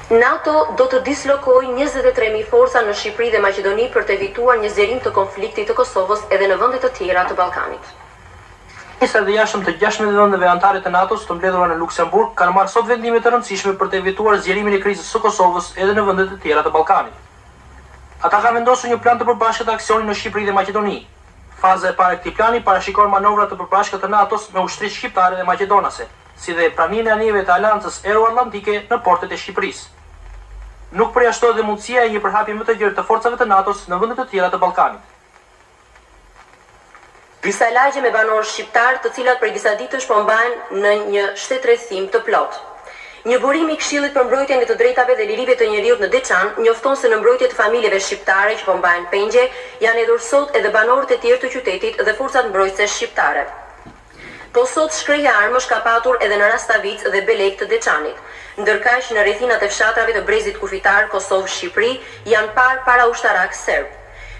NATO do të dislokojë 23.000 forca në Shqipëri dhe Maqedoni për të evituar një zgjerim të konfliktit të Kosovës edhe në vende të tjera të Ballkanit. Ministrat e Jashtëm të 16 vendeve anëtare të NATO-s të mbledhura në Luksemburg kanë marrë sot vendime të rëndësishme për të evituar zgjerimin e krizës së Kosovës edhe në vende të tjera të Ballkanit. Ata kanë vendosur një plan të përbashkët aksioni në Shqipëri dhe Maqedoni. Faza e parë e këtij plani parashikon manovra të përbashkëta të NATO-s me ushtritë shqiptare dhe maqedonase, si dhe praninë e anijeve të Aleancës Euroatlantike në portet e Shqipërisë. Nuk përjashtohet dhe mundësia e një përhapje më të gjerë të forcave të NATO-s në vende të tjera të Ballkanit. Disa lagje me banorë shqiptarë, të cilat prej disa ditësh po mbahen në një shtetrrethim të plotë. Një burim i Këshillit për Mbrojtjen e të Drejtave dhe Lirive të Njeriut në Deçan njofton se në mbrojtje të familjeve shqiptare që po mbahen pengje janë hedhur sot edhe banorët e tjerë të qytetit dhe forcat mbrojtëse shqiptare. Po sot shkrehje armësh ka patur edhe në Rastavicë dhe Beleg të Deçanit. Ndërkaq në rrethinat e fshatrave të brezit kufitar Kosovë-Shqipëri janë parë paraushtarakë serbë.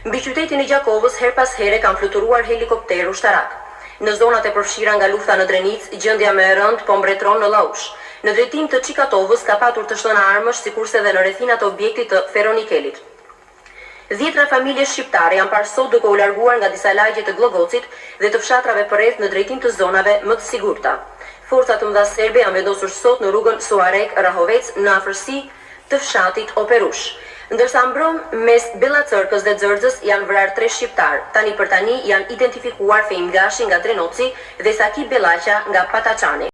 Mbi qytetin e Gjakovës herë pas here kanë fluturuar helikopterë ushtarakë. Në zonat e përfshira nga lufta në Drenicë, gjendja më e rëndë po mbretëron në Llaushë. Në drejtim të Çikatovës ka patur të shtëna armësh sikurse dhe në rrethinat e objektit të Feronikelit. Dhjetra familje shqiptare janë parë sot duke u larguar nga disa lagje të Gllogocit dhe të fshatrave përreth në drejtim të zonave më të sigurta. Forca të mëdha serbe janë vendosur sot në rrugën Suharekë-Rahovec në afërsi të fshatit Operush. Ndërsa mbrëmë mes Bellacërkës dhe Xërxës janë vrarë tre shqiptarë. Tani për tani janë identifikuar Feim Gashi nga Drenoci dhe Sakip Bellaqa nga Pataçani.